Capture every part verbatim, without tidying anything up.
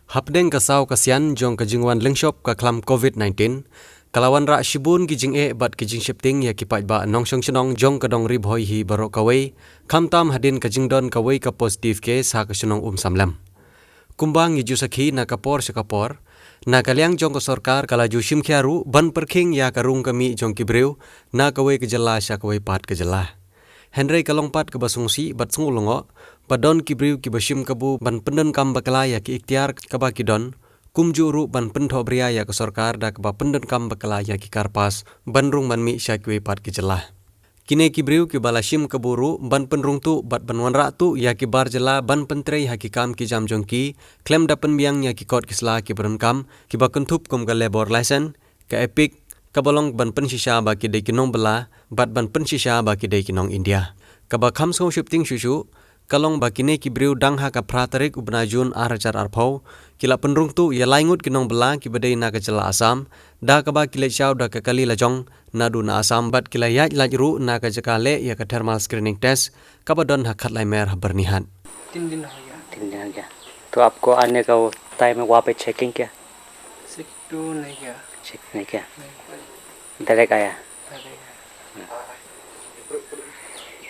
Hapdeng ka saw ka sian jong ka jingwan lyngshop ka khlam covid nineteen, ka la wanrah shibun ki jingeh bad ki jingsheptieng ïa ki paidbah nongshong shnong jong ka dong Ri Bhoi hi baroh kawei, khamtam hadien ka jingdon kawei ka positive case ha ka shnong Umsamlem. Kumba ngi ju sakhi na ka por sha ka por, na ka liang jong ka sorkar ka la ju shim khia ruh ban pyrkhing ïa ka rung ka mih jong ki briew na kawei ka jylla sha kawei pat ka jylla. Hynrei ka long pat kaba sngewsih bad sngewlyngngoh ba don ki briew kiba shim kabu ban pyndonkam bakla ïa ki iktiar kaba ki don, kumjuh ruh ban pynthohbria ïa ka sorkar da kaba pyndonkam bakla ïa ki karpas ban rung ban mih sha kiwei pat ki jylla. Kine ki briew kiba la shim kabu ruh ban pynrung tuh bad ban wanrah tuh ïa ki bar jylla ban pyntrei ha ki kam ki jam jong ki, khlem da pynbiang ïa ki kot ki sla kiba donkam, kiba kynthup kum ka labour license, ka EPIC, kaba long ban pynshisha ba ki dei ki nongbylla bad ban pynshisha ba ki dei ki nong India. Kaba kham sngewsheptieng shuh shuh ka long ba kine ki briew dang ha ka phra tarik u bnai Jun ar hajar arphew, ki la pynrung tuh ïa lai ngut ki nongbylla kiba dei na ka jylla Assam, da kaba ki leit shaw da ka kali lajong naduh na Assam bad ki la ïaid lait ruh na ka jaka leh ïa ka thermal screening test kaba don ha Khatlai Mer ha Byrnihat. तीन दिन हो गया। तीन दिन हो गया। तो आपको आने का वो टाइम है, वहाँ पे चेकिंग क्या? चेक तो नहीं किया। चेक नहीं किया? नहीं। डायरेक्ट आया? डायरेक्ट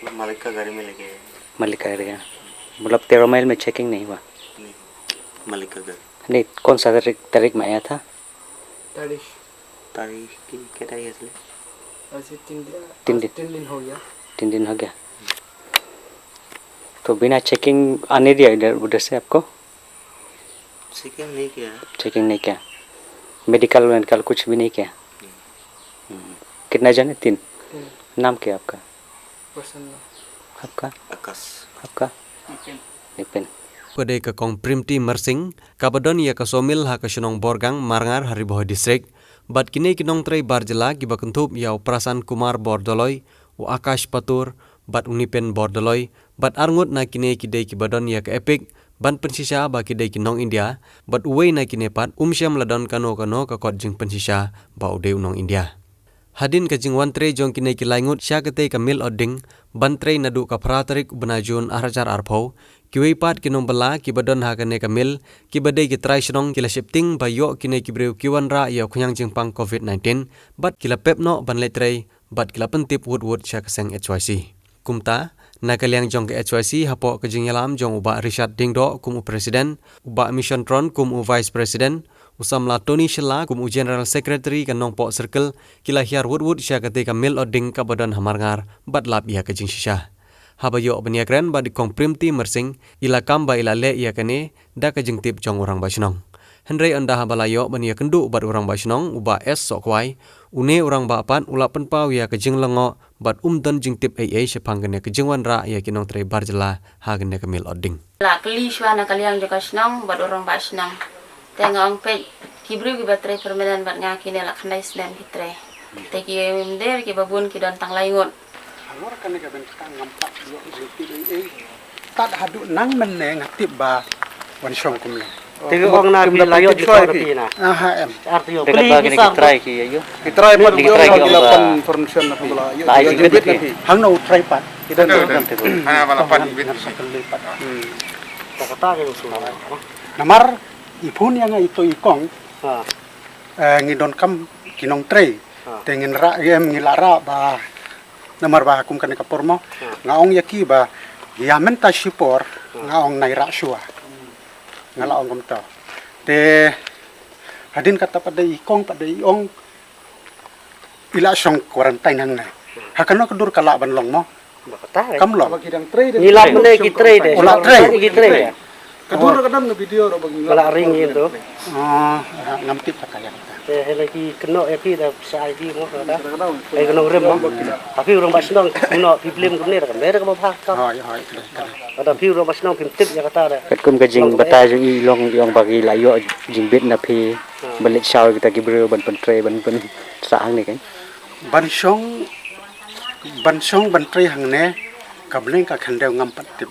आया। मालिक का गाड़ी में लेके आया। मालिक का गाड़ी का। मतलब तेरह माइल में चेकिंग नहीं हुआ? नहीं। मालिक का गाड़ी। नहीं, कौन सा तारीख, तारीख में आया था? तारीख। तारीख की क्या तारीख है इसलिए? ऐसे तीन दिन, तीन आज दिन। तीन दिन हो गया। तीन दिन हो गया। तो बिना चेकिंग आने दिया इधर, उधर से आपको? चेकिंग नहीं किया। चेकिंग नहीं किया। मेडिकल वेडिकल कुछ भी नहीं किया? नहीं। हम्म। कितना जन है? तीन। तीन। नाम क्या आपका? प्रसन्न। आपका? आकाश। आपका? निपिन। Nipiन। Ka dei ka Kong Primti Marsing, kaba don ïa ka sawmill ha ka shnong Borgang, Marngar, ha Ri Bhoi District. Bad kine ki nongtrei bar jylla kiba kynthup ïa u Prasan Kumar Bordoloi, u Akash Patur, bad u Nipen Bordoloi, bad arngut na kine ki dei kiba don ïa ka EPIC ban pynshisha ba ki dei ki nong India, bad uwei na kine pat um shym la don kano kano ka kot jingpynshisha ba u dei u nong India. Hadien ka jingwan trei jong kine ki lai ngut sha katei ka mill Otding, ban trei naduh ka phra tarik u bnai Jun ar hajar arphew, kiwei pat ki nongbylla kiba don ha kane ka mill, kiba dei ki trai shnong, ki la sheptieng ba ïoh kine ki briew ki wanrah ïa u khñiang jingpang covid nineteen, bad ki la pep noh ban leit trei, bad ki la pyntip wut wut sha ka seng HYC. Kumta, na ka liang jong ka HYC hapoh ka jingïalam jong u Bah Richard Diengdoh kum u President, u Bah Mission Tron kum u Vice President, u Samla Tony Shylla kum u General Secretary ka Nongpoh Circle, ki la hiar wut wut sha katei ka mill Otding kaba don ha Marngar, bad lap ïa ka jingshisha. Haba ïoh ban ïakren bad i Kong Primti Marsing, i la kam ba i la leh ïa kane da ka jingtip jong u Rangbah Shnong. Hynrei ynda haba la ïoh ban ïakynduh bad u Rangbah Shnong, u Bah S Sohkhwai, une u rangbah pat u la pynpaw ïa ka jinglyngngoh bad um don jingtip ei ei shaphang kane ka jingwanrah ïa ki nongtrei bar jylla ha kane ka mill Otding. La kylli shuwa na ka liang jong ka shnong bad u Rangbah Shnong. Te nga ong peit, ki briew kiba trei permanent bad nga kine la khyndai snem ki trei. Te ki mder kiba bun ki don tang lai ngut. Halor kane ka bynta ngam pat ïoh jingtip ei ei. Tad haduh nang mynne nga tip ba wan shong kumne. Te nga ong na phi la ïoh jingtip na phi na. Aha, em. Ar te ïoh. Te kata kine ki trai ki ïoh. Ki trai pat ki ong ba ki la pan permission na phi. La ai jingtip na phi. Hangno u trai pat? Ki don. Hana ba la pan bit. Hmm. Kata ka usul. Namar i phone ïa nga ito i kong. Ha. Eh, ngi donkam ki nongtrei. Ha. Te ngin rah em ngi la rah ba namar ba kum kane ka por mo. Ha. Nga ong ïa ki ba ïa mynta shipor, ha, nga ong nai rah shuwa. Nga la ong kumta. Te hadien kata pat dei i kong pat dei i ong i la shong quarantine hangne. Ha kano ka dur ka lah ban long mo? Kam long. Ngi lap mynne ki trei de. U la trei. Ki trei de. Ka dur ka dang na video ro bang. Ka la ring ïa tu. Oh, ngam tip ta ka ïa. Te hela ki kynnoh ïa phi da sa ai phi mo kata. Ai ka nongrim mo. Ha phi u Rangbah Shnong kynnoh phi blame kumne da ka mer ka ba pha ka. Hoi, hoi, kata, kata. Kata phi u Rangbah Shnong phim tip ïa kata da. Katkum ka jingbatai jong i long i ong ba ki la ïoh jingbit na phi. Ha. Ban leit shaw kita ki briew ban pyntrei ban pynsah hangne kan. Ban shong, ban shong ban trei hangne, ka bneng ka khyndew ngam pat tip.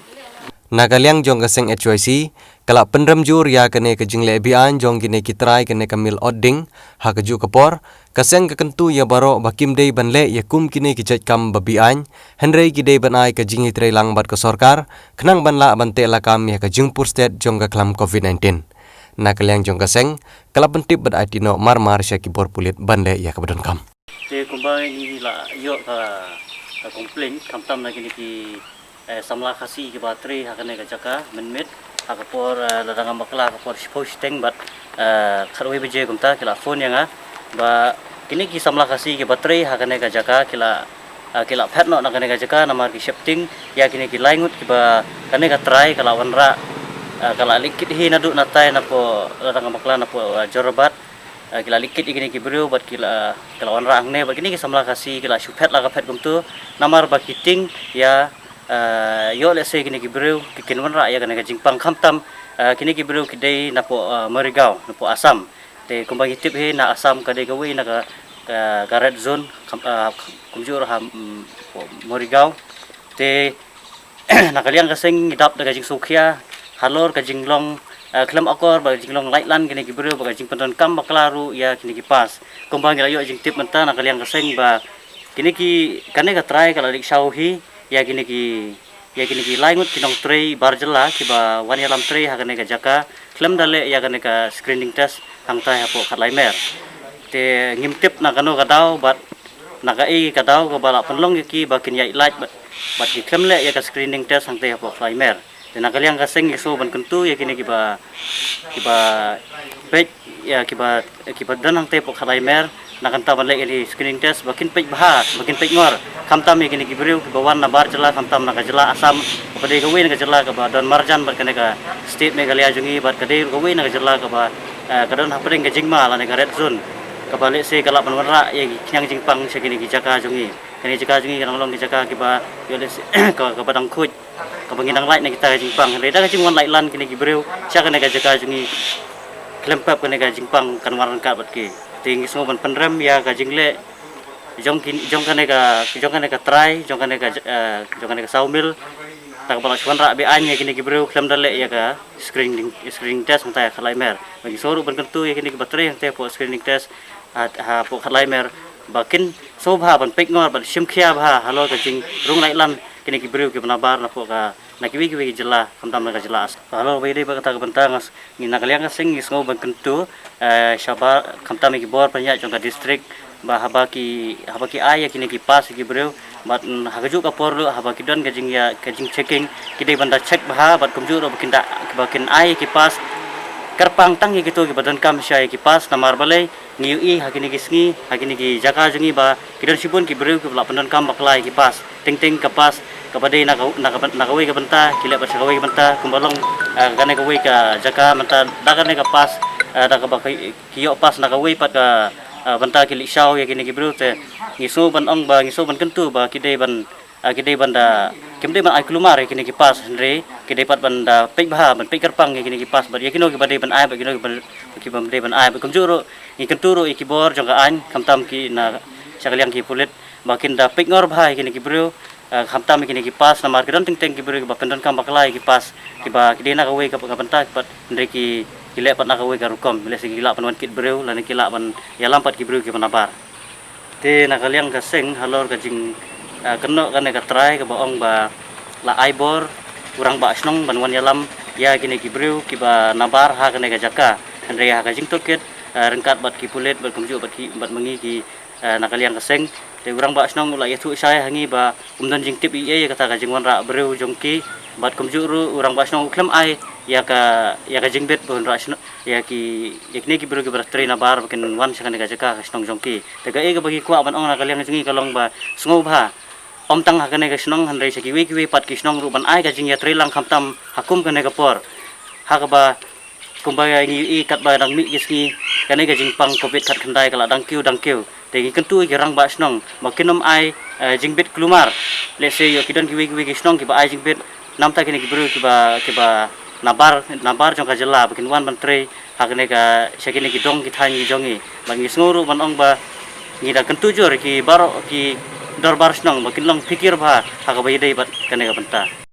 Na ka liang jong ka seng HYC, ka la pynrem jur ïa kane ka jingleh be-aiñ jong kine ki trai kane ka mill Otding, ha kajuh ka por, ka seng ka kyntu ïa baroh ba kim dei ban leh ïa kum kine ki jait kam ba be-aiñ, hynrei ki dei ban ai ka jingïatreilang bad ka sorkar, khnang ban lah ban teh lakam ïa ka jingpur stet jong ka khlam covid nineteen. Na ka liang jong ka seng, ka la pyntip bad aiti noh mar mar sha ki bor pulit ban leh ïa kaba donkam. Te kumba ngi la ïoh ka, ka complaint khamtam na kine ki, eh, samla Khasi kiba trei ha kane ka jaka mynmiet ha ka por, eh, lada ngam bakla ka por shiphew shiteng bad, eh, khatwei baje kumta ki la phone ïa nga ba kine ki samla Khasi kiba trei ha kane ka jaka ki la, eh, ki la phet noh na kane ka jaka namar ki shepting ïa kine ki lai ngut kiba kane ka trai ka la wanrah, eh, ka la leit kit hi naduh natai napoh lada ngam bakla napoh, eh, Jorabat. Eh, ki la leit kit ïa kine ki briew bad ki la, ki la wanrah hangne bad kine ki samla Khasi ki la shu phet la ka phet kumtu namar ba ki tieng ïa, eh, ïoh lehse kine ki briew ki kin wanrah ïa kane ka jingpang khamtam, eh, kine ki briew ki dei napoh, eh, Morigaon napoh Assam. Te kumba ngi tip hi na Assam ka dei kawei na ka, ka, ka red zone kham, eh, kumjuh ruh ha, mm, Morigaon. Te na ka liang ka seng ngi dap da ka jingsngewkhia halor ka jinglong, eh, khlem akor ba ka jinglong laitlan kine ki briew ba ka jingpyndonkam bakla ruh ïa kine ki pass. Kumba ngi la ïoh jingtip mynta na ka liang ka seng ba kine ki, kane ka trai ka la leit shaw hi ïa kine ki, ïa kine ki lai ngut ki nongtrei bar jylla kiba wan ïalam trei ha kane ka jaka khlem da leh ïa kane ka screening test hangtai hapoh Khatlai Mer. Te ngim tip na kano ka daw bad na kaei ka daw kaba la pynlong ïa ki ba kin ïaid lait bad, bad ki khlem leh ïa ka screening test hangtai hapoh Khatlai Mer. Te na ka liang ka seng ngi sngew ban kyntu ïa kine kiba, kiba peit ïa kiba, kiba don hangtai hapoh Khatlai Mer na ka bynta ban leh ïa kine screening test ba kin peit bha, ba kin peit ngor khamtam ïa kine ki briew kiba wan na bar jylla khamtam na ka jylla Assam kaba dei kawei na ka jylla kaba don marjan bad kane ka state Meghalaya jong ngi bad ka dei ruh kawei na ka jylla kaba, eh, ka don hapdeng ka jingma lane ka red zone kaba lehse ka lah ban wanrah ïa ki khñiang jingpang sha kine ki jaka jong ngi. Kane ka jaka jong ngi ka dang long ka jaka kiba ïoh lehse ka, kaba dang khuid kaba ngi dang lait na kita ka jingpang. Hynrei da ka jingwan laitlan kine ki briew sha kane ka jaka jong ngi khlem pep kane ka jingpang kan wan ryngkat bad ki. Te ngi sngew ban pynrem ïa ka jingleh jong ki, jong kane ka, jong kane ka trai, jong kane ka, eh, jong kane ka sawmill. Da kaba la shu wanrah beaiñ ïa kine ki briew khlem da leh ïa ka screening, screening test hangtai ha Khatlai Mer. Ba ngi sngew ruh ban kyntu ïa kine kiba trei hangtai hapoh screening test ha, hapoh Khatlai Mer ba kin sngewbha ban peit ngor ban shim khia bha halor ka jingrung laitlan kine ki briew kiba nabar napoh ka, na kiwei kiwei ki jylla khamtam na ka jylla Assam. Halor ba ïadei bad kata ka bynta nga s-, ngi na ka liang ka seng ngi sngew ban kyntu, eh, shabar khamtam ïa ki bor pynïaid jong ka district ba haba ki, haba ki ai ïa kine ki pass ïa ki briew bad, mm, ha kajuh ka por ruh haba ki don ka jingïa, ka jingchecking ki dei ban da check bha bad kumjuh ruh ba kin da, ba kin ai ïa ki pass kyrpang tang ïa kito kiba donkam sha ïa ki pass namar balei ngi ïohi ha kine ki sngi, ha kine ki jaka jong ngi ba ki don shibun ki briew kiba la pyndonkam bakla ïa ki pass. Teng teng ka pass kaba dei na ka, na ka, na kawei ka bynta ki leh bad sha kawei ka bynta kumba long, eh, kane kawei ka jaka mynta da kane ka pass, eh, da kaba ki, ki ïoh pass na kawei pat ka, eh, bynta ki leit shaw ïa kine ki briew te ngi sngew ban ong ba ngi sngew ban kyntu ba ki dei ban, eh, ki dei ban da, kim dei ban ai kulmar ïa kine ki pass hynrei ki dei pat ban da peit bha ban peit kyrpang ïa kine ki pass bad ïa kino kiba dei ban ai bad kino kiba, kiba dei ban ai bad kumjuh ruh ngi kyntu ruh ïa ki bor jong ka aiñ khamtam ki na sha ka liang ki pulit ba kin da peit ngor bha ïa kine ki briew, eh, khamtam ïa kine ki pass namar ki don teng teng ki briew kiba pyndonkam bakla ïa ki pass kiba ki dei na kawei ka, ka bynta pat hynrei ki, ki leh pat na kawei ka rukom lehse ki lah ban wan kit briew lane ki lah ban ïalam pat ki briew kiba nabar. Te na ka liang ka seng halor ka jing, eh, kynnoh kane ka trai kaba ong ba la ai bor u rangbah shnong ban wan ïalam ïa kine ki briew kiba nabar ha kane ka jaka. Hynrei ha ka jingtohkit, eh, ryngkat bad ki pulit bad kumjuh bad ki, bad ma ngi ki, eh, na ka liang ka seng. Te u rangbah shnong u la ïathuh shai ha ngi ba um don jingtip ei ei ïa kata ka jingwanrah briew jong ki bad kumjuh ruh u rangbah shnong u khlem ai ïa ka, ïa ka jingbit ba u wanrah shnong ïa ki, ïa kine ki briew kiba trei nabar ba kin wan sha kane ka jaka ka shnong jong ki. Te kaei kaba ngi kwah ban ong na ka liang jong ngi ka long ba sngewbha ym tang ha kane ka shnong hynrei sha kiwei kiwei pat ki shnong ruh ban ai ka jingïatreilang khamtam ha kum kane ka por. Ha kaba kumba ngi ïohi katba dang mih ki sngi kane ka jingpang covid khatkhyndai ka la dang kiew dang kiew. Te ngi kyntu ïa ki rangbah shnong ba kin ym ai, eh, jingbit kulmar. Lehse ïoh ki don kiwei kiwei ki shnong kiba ai jingbit namar kine ki briew kiba, kiba nabar, nabar jong ka jylla ba kin wan ban trei ha kane ka, sha kine ki dong ki thaiñ ki jong ngi. Bad ngi sngew ruh ban ong ba ngi da kyntu jur ïa ki baroh ki dorbar shnong ba kin long phikir bha ha kaba ïadei bad kane ka bynta.